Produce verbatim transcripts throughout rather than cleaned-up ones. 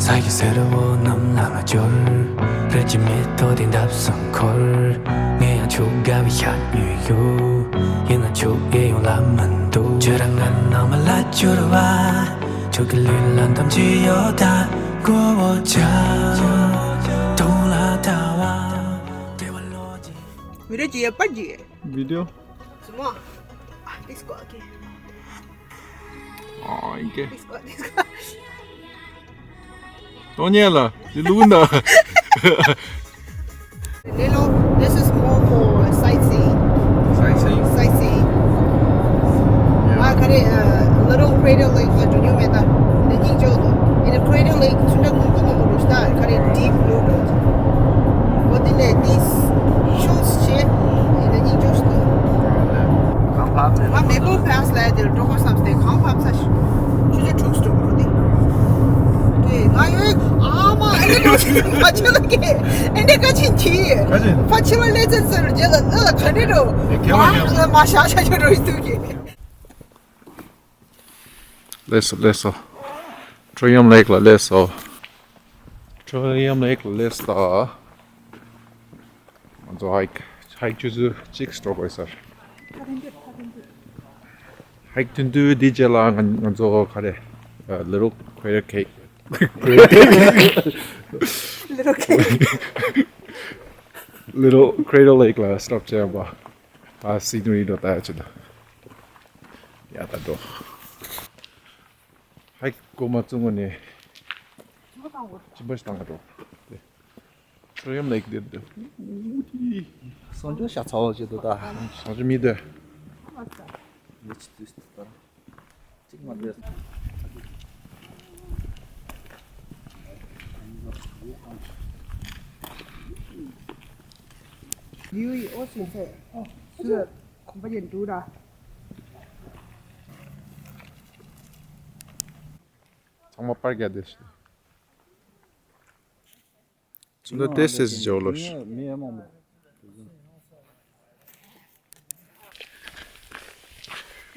ས་ཡི་སེར་བོ་གནམ་ལ་མ་འབྱོར། རི་གི་མེ་ཏོག་དེ་འདབས་སུ་འཁོར། ངས་ཡང་ཁྱོད་དགའ་བའི་ཤ་ཉོས་ཡོད། ཡིན་ན་ཁྱོད་ཨེ་ཡོང་ལ་མི་འདུག་ཁྱོད་རང་ང་ནང་མ་ལ་འབྱོར་བ། ཁྱོད་ཀྱི་ལུས་ལ་འདམ་གྱི་ཡོད་ད། མགོ་བོ་ཆ། དུང་ལ་ལྟ་བ། བདེ་བ་ལོ་གཅིག་མི་རེད་ཀྱི་ཡོད་པ་གྱི། བི་ཌི་ཡོ། སུ་མོ། ཨ། This go again. ཨ། ཨིན་ཀེ། This go, this go. ཏོ་ཉེ་ལ། དེ་ལུག་འདའ། Little, this is more for sightseeing. Sightseeing? Sightseeing. Yeah. ཨ། ག་རེ། ཨ། Little Crater Lake ལ་འགྲོ་རྒྱུ་མེད་ད། འདི་གཉིས་འཇོག་འདུག་ཨིན་ན་Crater Lake ཚུན་ད་ཀུང་ཀུང་མ་མོ་རུ་ཤ་ད་ག་རེ། Deep Blue འགྲོ། འོ་དེ་ལས་this shoes བྱས། ཨིན་ན་གཉིས་འཇོག་ཤི་འདུག་གང་ཕབ་ནས། ང་Maple Pass ལ་དེར་འགྲོ་དགོས་བསམ་སྟེ་གང་ཕབ་ཚ་ཤི། ཆུ་ཚོད་དྲུག་འགྲོ་དགོས་རེད་དེ། དེ་ང་ཡོད། ཨ་མ། ཨ་ནི་འགྲོ་ཤི་མ་ཆོད་ལ་གེ། ཨེ་འདྲ་བཀའ་ཆེན་གྱིས། བཀའ་ཆེན། ཕ་ཕྱི་མ་ལས་ཚན་ཟེར་རྒྱ་ལ་ཨ་ལ་ག་འདྲ་འགྲོ། ཨེ་ཁྱེད་མ་ཨ་ལ་མ་ཤ་ཤ་ཆོད་འགྲོ་ཡི་འདུག་གེ། སླེབས་སོ། སླེབས་སོ། Trillium Lake ལ་སླེབས་སོ། Trillium Lake ལ་སླེབས་སོ། ང་ཚོ་ཧའིཀ་ཧའིཀ་ཆུ་ཚོད་གཅིག་འགྲོ་དགོས་ས་རེད། ཧའིཀ་ཐུང་ཐུང་འདི་རྗེས་ལ་ང་ང་ཚོ་ག་རེ། Little Crater Cake Little Cake Little Crater Lake ལ་སི་ཊོབ་བྱས་པ། ཨ། སི་ནི་རི་འགྲོ་ལྟ་ཡ་ཆེད་དུ། ཡ་ད་འགྲོ། ཧའིཀ་གོ་མ་བཙུགས་ནས་ཅི་འབའ་ཞིག་བཏང་ག་འགྲོ། Trillium Lake འདིར་འདུག་སང་ཇོ་ཤ་ཚ་བ་ཆེད་དུ་ད། སང་ཇོ་མི་འདུག་ཡོད་ཆི་དུས་ད། གཅིག་མ་འདུག་ལིའུ་ཡི་ཨོ་སིན་ཚེ། ཨོ། སུ་ལ་གོམ་པ་ཅན་འདུག་ར། ཚང་མ་པར་རྒྱག་བསྡད་ཤག་ཚུན་ད་ཏེ་སེ་སི་ཇོ་ལོ་ཤི། མི་ཡ་མང་མོ།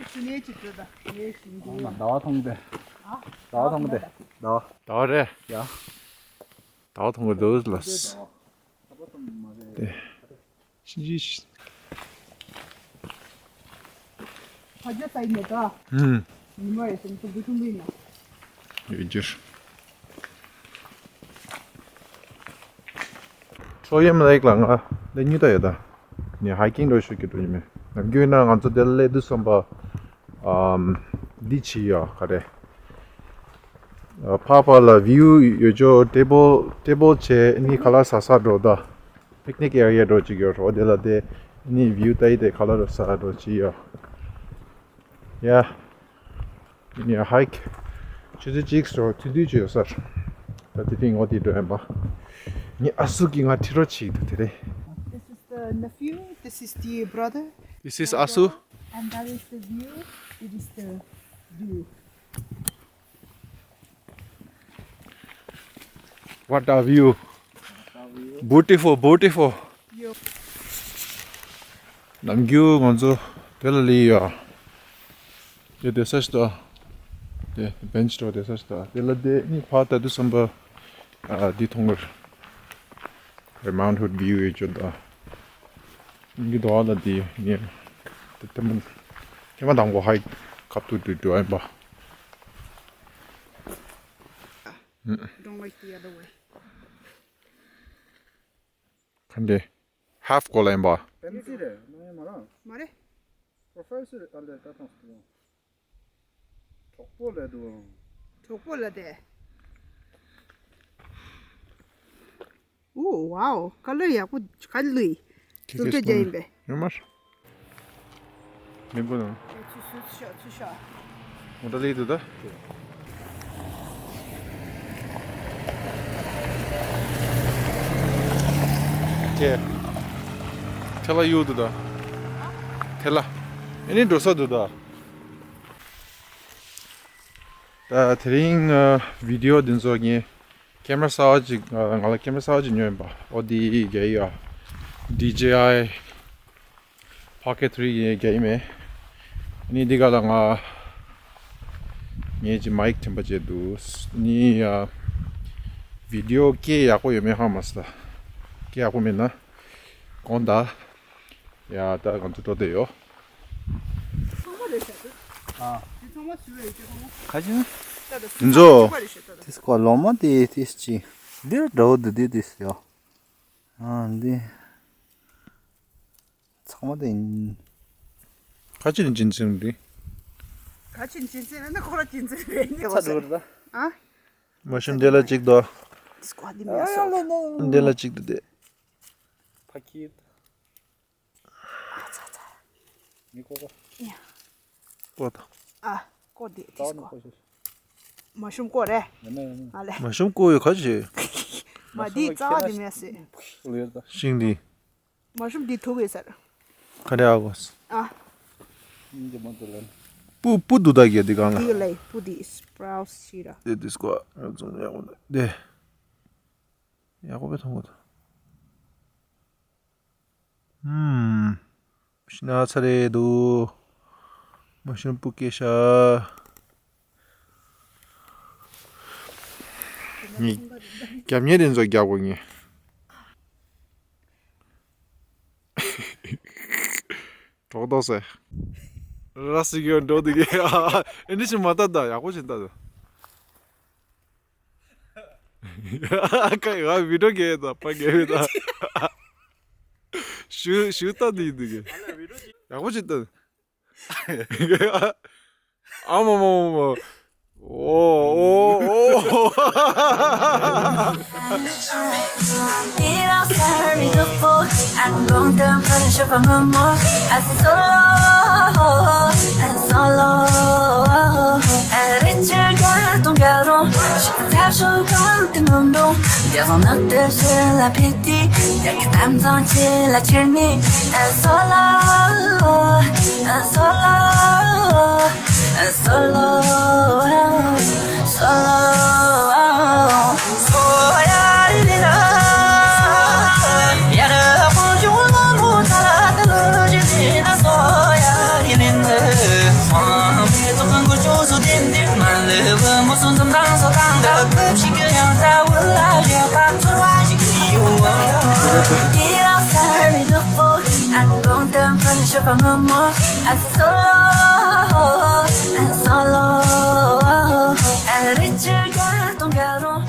ཟླ་བ་མཐོང་སྟེ། ཟླ་བ་མཐོང་སྟེ། ཟླ་བ། ཟླ་བ་རེད། ཡ། ཟླ་བ་མཐོང་གི་འདུག་ལ། ཏེ། ཕྱིན་ཅི། ཕ་རྒྱ་ས་ཡི་མེད་ཀ་ཧུམ། ཉི་མ་ཡི་སེམས་སུ་བུ་ཆུང་བུ་ཡིན་ན། ཡོད་རྒྱུར། ཁྲོ་ཡམ་ལེག་ལ་ང་ལས་ཉུ་ད་ཡོད་ད། ནི་ཧའི་ཀིང་འགྲོ་ཤུགས་ཀྱི་འགྲོ་ཡིན་མེད། ནམ་རྒྱུན་ན་ང་ཚོ་དེ་ལ་སླེབས་དུས་ཙམ་པ། ཨམ། འདི་ཆི་ཡོད་ག་རེ། ཕ་ཕ་ལ་བིའུ་ཡོད་ཅོ་ཊེ་བལ་ཊེ་བལ་བྱས་ནི་ཁ་ལག་ཟ་ས་འགྲོ་ད། Picnic area འགྲོ་ཅིག་ཡོད་རོ། དེ་ལ་དེ་ནི་བིའུ་ལྟ་ཡི་དེ་ཁ་ལག་རོ་ས་འགྲོ་ཅིག་ཡོད། ཡ། ཡ་ཧའིཀ་ཆུ་ཚོད་གཅིག་སོ་དུས་དུས་ཅི་ཡོད་སར། ད་དེ་ཐིང་འོ་དེ་འགྲོ་ཡིན་པ། ནི་ཨ་སུ་གི་ང་ཁྲི་རོ་ཆིག་ཏུ་དེ་རེད། This is the nephew, this is the brother. This is Asu. And that is the view, it is the view. What a view. Beautiful, beautiful. ནམ་རྒྱུན་ང་ཚོ་དེ་ལ་ལི་ཡ། དེ་དེ་ས་ཞིག་ད། དེ་བེན་ཆི་དེ་ས་ཞིག་ད། དེ་ལ་དེ་ནི་ཕ་ད་དུ་སམ་པ། ཨ། དེ་མཐོང་གར། Mount Hood view ཡོད་ཅོ་ད། ངི་དོ་ལ་དེ་ངས་དེ་དེ་མ་ཧེ་མ་དང་པོ་ཧའི་ཁབ་ཏུ་དུ་དུ་ཨེ་པ། Don't like the other way. ཁ་འདྲེ། ཧབ་གོ་ལ་ཨེ་པ། Pencil རེད། ནང་ཡང་མ་རང་། མ་རེད། Professor ཨ་ལེ་ད་ཐོང་སྟེ། གྲོགས་པོ་ལ་དུ། གྲོགས་པོ་ལ་དེ། ཨོ་ཝའོ། ཀ་ལར་ཡག་པོ་ག་ལུས། ཁྱེད་ཚོ་ཀྱི་རྒྱ་ཡིན་པས། ཡོད་མར། མི་བུ་ནང་། ཚུ་ཤོག་ཚུ་ཤོག་མོ་ཊ་ལི་དུ་ད། ཁྱེད། ཐེ་ལ་ཡུ་དུ་ད། ཐེ་ལ། ཨེ་ནི་འགྲོ་ས་དུ་ད། ད་དེ་རིང་ཨ་བི་ཌི་ཡོ་འདི་ཚོ་ངས་ཀེ་མ་ར་གསར་པ་ཅིག་ཨ་ང་ལ་ཀེ་མ་ར་གསར་པ་ཅིག་ཉོས་ཡིན་པ། ཨོ་དི་ག་ཡ། ཌི་ཇེ་ཨའི་པོ་ཀེཊ་ཐི་རི་ག་ཡིན་མེད། ནི་འདི་ག་ལ་ང་ངས་ཅི་མའིག་ཐེམ་པ་བྱས་འདུག་ནི་ཨ་ བི་ཌི་ཡོ་སྐད་ཡག་པོ་ཡོད་མེད་ཧ་མ་སོང་། སྐད་ཡག་པོ་མེད་ན་དགོངས་དག། ཡ་ད་ང་ཚོ་འགྲོ་བསྡད་ཡོད། ཚང་མ་རེད་ཤག་འདུག་ཨ། འདི་ཚང་མ་བཟོས་ཡོད་ཀྱི་ཧ་མ། ག་ཅི་ན། ད་ད་འདི་ཚོ། ཚང་མ་རེད་ཤག་ད་ད། དེ་སྐོར་ལོ་མ་དེ་དེ་ཅི། འདིར་འདྲ་བོ་འདུག་དེ་དེ་ཡོད། ཨ་འདི། ཚང་མ་དེ་ཡིན། ག་ཅི་ནས་རྒྱུན་འཛིན་རེད། ག་ཅི་རྒྱུན་འཛིན་རེད་ན་ཁོ་ར་རྒྱུན་འཛིན་རེད་ནི། ཚ་འདུག་རེད་ད། ཨ། མ་ཤུམ་དེ་ལ་གཅིག་དོ། སྐོར་འདི་མེད་སོང་། དེ་ལ་གཅིག་དོ་དེ། ཕ་ཁྱི། ཨ་ཚ་ཚ། མི་ཀོ་ཀོ། ཡ། ཀོ་ཏོ། ཨ། ཀོ་དེ་དེ་ཀོ། མ་ཤུམ་ཀོ་རེད། ཡ་ནི་ཡ་ནི། ཨ་ལེ། མ་ཤུམ་ཀོ་ཡོད་ག་ཅི། མ་འདི་རྩ་བ་འདི་མེད་སོང་། ཤིང་འདི། མ་ཤུམ་འདི་ཐུག་ཡོད་ས་རེད། ག་རེ་ཨ་གོ། ཨ། སྤུ་སྤུ་འདུག་ད་གི་འདི་གང་ལ། འདི་ལ་སྤུ་འདི་སྤྲའུ་སི་ཤི་ར། དེ་དུས་སྐོར་ར་ཚོང་ཡག་པོ་འདུག་དེ། ཡག་པོ་དཔེ་མཐོང་གི་འདུག་ཧུམ། ཤི་ན་ཚ་རེད་འདུག་མ་ཤུམ་སྤུ་སྐྱེས་ཤག་ངས་རྒྱབ་གཉེར་དེ་ཚོ་རྒྱག་དགོས་ངས། གྲོགས་ཏོག་ཟེར། ར་སི་གི་འགྲོ་འདུག་གི་ཨ་འདི་ཞིག་མ་ལྟ་ད་ཡག་པོ་ཞིག་ལྟ་ད། ཁ་ཡ་བི་ཌི་ཡོ་གས་ད་ཕ་གས་བི་ད། ཞུ་ཞུ་ལྟ་འདི་འདུག་གི་ཡག་པོ་ཞིག་ལྟ། ཨ་མ་མ་མ་མ། ཨོ་ཨོ་ཨོ།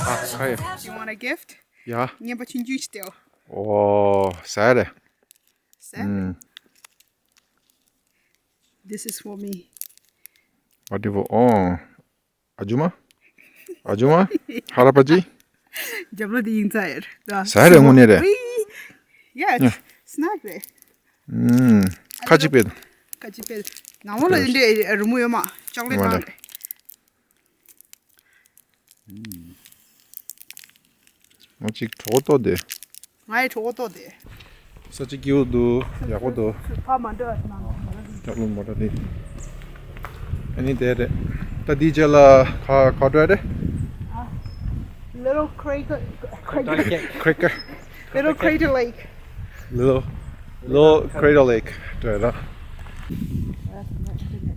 ཨ་ཁ་ཡ། You want a gift? ཡ། རྔན་པ་ཆུང་ཆུང་ཞིག་སྟེར། ཨོ། ཟ་རེད། ཟ། ཨུམ། This is for me. What do you want? ཨ་ཇུ་མ། ཨ་ཇུ་མ། ཧ་ར་པ་ཅི། རྒྱབ་ལོགས་དེ་ཡིན་ཙང་ཡར། ཟ་རེད་དངོས་གནས་རེད། Yeah, yeah. Snack རེད། ཨུམ། ཁ་ཅིག་པེ། ཁ་ཅིག་པེ། ནང་ལོགས་ལ་འདི་འདྲའི་རི་མོ་ཡོད་མ། ཅོག་ལེ་ཊི་མ་རེད། ང་གཅིག་གྲོགས་ཏོག་དེ། ང་ཡི་གྲོགས་ཏོག་དེ། ས་ཆ་སྐྱིད་པོ་འདུག་ཡག་པོ་འདུག་ཕ་མ་འདྲ་ན། ཅོག་ལེ་ཊི་མ་རེད་དེ། ཨ་ནི་དེ་རེད། ད་འདི་རྗེས་ལ་ག་ག་འགྲོ་ཡ་རེད། Little Crater, Crater, Crater. Little Crater Lake. Little Little Crater Lake འགྲོ་ཡ་ར།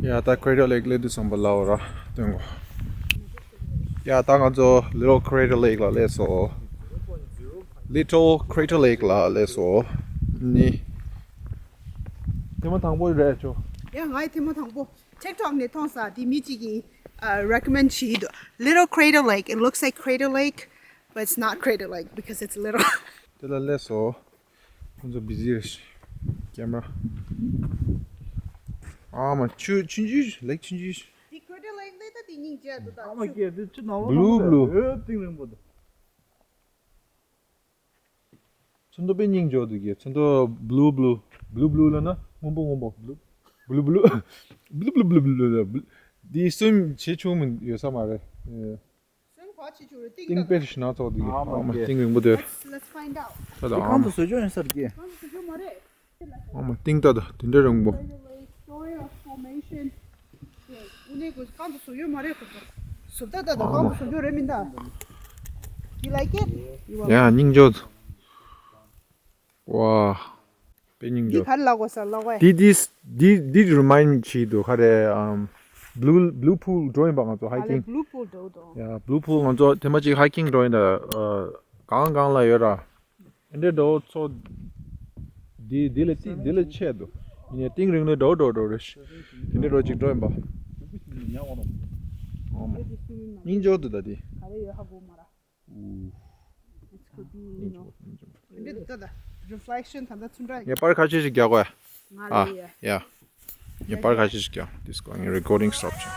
ཡ་ད་Crater Lake སླེབས་དུས་ཙམ་པ་ལའོ་ར་སྟོན་གོ། ཡ་ད་ང་ཚོ་Little Crater Lake ལ་སླེབས་སོང་། Little Crater Lake ལ་སླེབས་སོང་། ནི། ཐེངས་མ་དང་པོ་རེད་ཆོ། ཡ་ང་ཡི་ཐེངས་མ་དང་པོ། TikTok ནས་མཐོང་ས་དེ་མི་གཅིག་གིས་ཨ་recommend བྱས་འདུག Little Crater Lake. It looks like Crater Lake, but it's not Crater Lake because it's little. དེ་ལ་སླེབས་སོང་། ཁོང་ཚོ་བི་ཟི་རེད། ཀེམ་ར། ཨ་མ་ཆུ་ཆུང་ཆུང་ལེགས་ཆུང་ཆུང་། དེ་Crater Lake ལས་ད་དེ་སྙིང་རྗེ་འདུག་ད། ཨ་མ་ཆུ། ཀེ་དེ་ཆུ་ནང་ལོགས་Blue, blue. ཨོ་གཏིང་རིང་པོ་འདུག་ཚོན་མདོག་དཔེ་སྙིང་རྗེ་འདུག་གི་ཚོན་མདོག་blue blue blue blue ལབ་ན་སྔོན་པོ་སྔོན་པོ་blue blue blue blue blue blue blue blue འདི་སུམ་ཆེ་ཆུང་མི་ཡོད་ས་མ་རེད། སུམ་ག་ཆེ་ཆུང་རེད་གཏིང་ད། དཔེ་ཞིག་ན་ཚོགས་འདུག་གི་ཨ་མ་ཨ་མ་གཏིང་རིང་པོ་དེ། Let's, let's find out. ད་ད་ཨ་གང་མ་དུ་བཟོ་ཆོག་ཡིན་ས་རེད་གི་ཨ་མ་གཏིང་ད་ད་དེ་འདྲ་རིང་པོ། Story of formation. དངོས་གནས་ཀྱི་རྐང་དུ་བཟོ་ཡོད་མ་རེད་ཁོ་ཚོ། བཟོ་ལྟ་ལྟ་དང་རྐང་དུ་བཟོ་རྒྱུ་རེད་མིན་ད། You like it? You want ཡ་སྙིང་རྗེ། ཝ། དཔེ་སྙིང་རྗེ། འདི་ག་རེ་ལབ་དགོས་ས་ལབ་དགོས། འདི་འདི་འདི་འདི་remind བྱེད་འདུག་ག་རེ་ཨམ། Blue Blue Pool འགྲོ་ཡིན་པ། ང་ཚོ་ཨ་ལེ། Hiking. Blue Pool འགྲོ་འགྲོ། ཡ། Blue Pool ང་ཚོ་ཐེངས་མ་གཅིག་hiking འགྲོ་ཡིན་ད། ཨ། གང་གང་ལ་ཡོད་ར། དེ་འདྲའི་འགྲོ་ཚོ། འདི་འདི་ལས་ཏི་འདི་ལས་ཆེ་འདུག་ཡིན་ནའི་གཏིང་རིང་ནས་འགྲོ་འགྲོ་འགྲོ་རེད། དེ་འདྲའི་འགྲོ་གཅིག་འགྲོ་ཡིན་པ། ཨོ་མ། སྙིང་རྗེ་འདུག་ད་དེ། ག་རེ་ཡོད་ཧ་གོ་མ་ར། It could be, you know. འདི་ད་ད། Reflection ད་ད་ཚུན་ཏྲ། ངས་པར་ཁ་ཤས་ཤིག་རྒྱག་གོ་ཡ། ང་ཨ་ལ་ཡ། ཡ། ངས་པར་ཁ་ཤས་ཤིག་རྒྱག This going recording stop བྱས།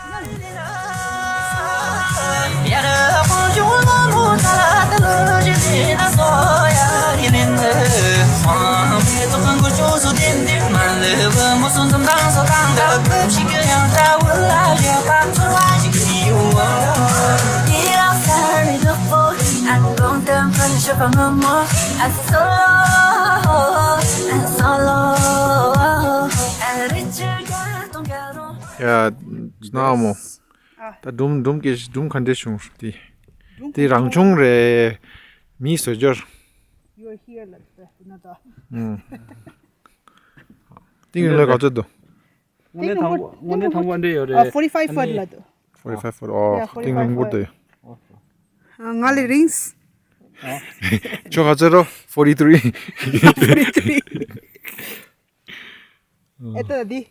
ཡ། ན་མོ། ཨ། ད་སྒྲུང་སྒྲུང་གི་སྒྲུང་ག་འདྲ་བྱུང་དེ། སྒྲུང་དེ་རང་བྱུང་རེད། མིའི་བཟོ་སྦྱོར། You are here ལ་དེ་ན་ད། ཨུམ། གཏིང་རིང་ལ་ག་ཚོད་འདུག་དངོས་གནས་དང་པོ་དངོས་གནས་དང་པོ་འདྲ་ཡོད་རེད། ཨ། forty five foot ལ་འདུག forty five foot. ཨོ། yeah, གཏིང་རིང་པོ་འདུག་ཨ། ང་ལས་རིང་། ཨ། ཁྱོད་ག་ཚོད་རོ། forty three. forty three. ཨེ་ད་འདི།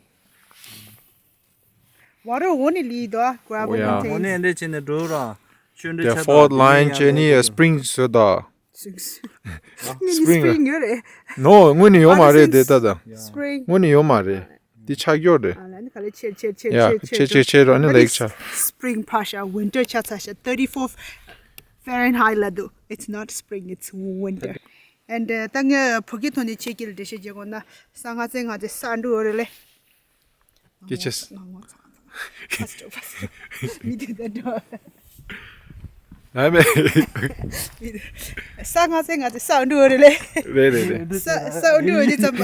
བ་རོ་འོ་ནི་ལི་དོ། Gravel ཨོ་ཡ། mountains. འོ་ནི་འདྲ་བྱས་ནས་འགྲོ་ར། ཆོས་འདྲ་དེ་ཆ་ཕོར་ཊི་ལའིན་བྱས་ནི་སི་པི་རིང་བཟོས་ད། སི་པི་རིང་། སི་པི་རིང་ཡོད་རེད། ནོ། དངོས་ནས་ཡོད་མ་རེད་དེ་ད་ད། སི་པི་རིང་། དངོས་ནས་ཡོད་མ་རེད། འདི་ཆགས་ཡོད་རེད། ཨ་ལ་ནི་ག་ལེ་ཆེར་ཆེར་ཆེར། ཡ། ཆེར་ཆེར་ཆེར་ཆེར་ཨ་ནི་ལེགས་ཆ། སི་པི་རིང་ཕ་ཤ་ཝིན་ཊར་ཆ་ཚ་ཤ། thirty four Fahrenheit ལ་འདུག It's not spring, it's winter. And ད་ངས་བོད་སྐད་ཐོག་ནས་ཁྱེད་ཀྱི་ལ་འགྲེལ་བཤད་བྱེད་དགོས་ན། ས་ང་ཚེ་ང་ཚེ་ས་འགྲོ་རེད་ལེ། སྐད་ཆ། ང་ངོ་ཚ་ཚ། མི་དེ་ད་འགྲོ། ཨ་མེ། ས་ང་ཚེ་ང་ཚེ་ས་འགྲོ་རེད་ལེ། རེད་རེད་རེད། ས་ས་འགྲོ་རེད་ཙམ་པ།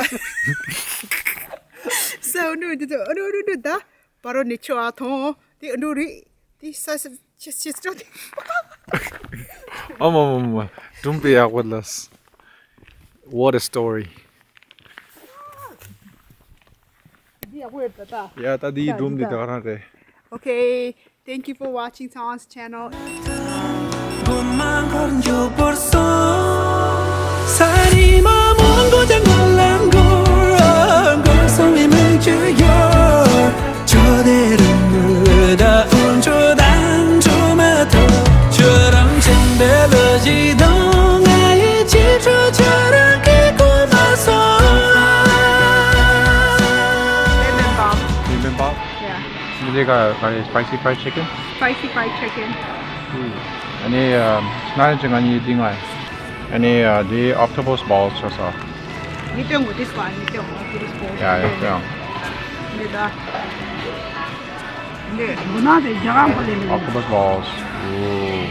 ས་འགྲོ་རེད་ཙམ་པ། འགྲོ་འགྲོ་འགྲོ་ད། བ་རོ་ནས་ཆོ་ཨ་ཐོང་དེ་འགྲོ་རེད། དེ་ས་ས་ཆེ་ཆེ་ཆོ་དེ། ཨ་མ་མ་མ། སྒྲུང་དཔེ་ཡག་པོ་ལ། What a story. འདི་ཡག་པོ་ཡོད་ད་ད། ཡ་ད་འདིའི་སྒྲུང་འདི་ད་ག་རང་རེད། Okay, thank you for watching Tong's channel. Bibimbap. Bibimbap? Yeah. This is a spicy fried chicken? Spicy fried chicken. ཨ་ནི་ང་ཡི་ཅི་ང་ཡི་འདི་ང་ཡི། ཨ་ནི་འདི་octopus balls ཆོག་ས། ངས་སྟོན་གོ་this one. ངས་སྟོན་གོ། Octopus balls. ཡ་ཡ་སྟོན། འདི་ད། འདི་འདི་ན་དེ་རྒྱ་གར་པ་ལས་ནི། Octopus balls. ཨོ།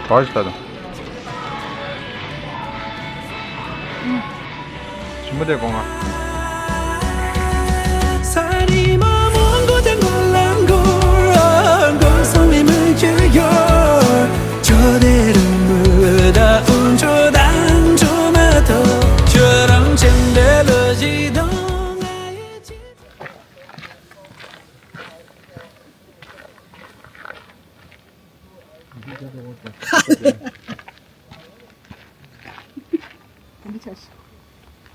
གྲོགས་ཤིག་ད་དང་། ཞིམ་པོ་དེ་གོང་ང་།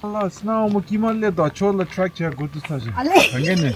ལ་སྣང་བ་ཀི་མ་ལེ་དང་ཆོ་ལ་ཊེག་བྱ་དགོས་དུས་ས་ཞིག་ཨ་ལེ། གང་གི་ནི།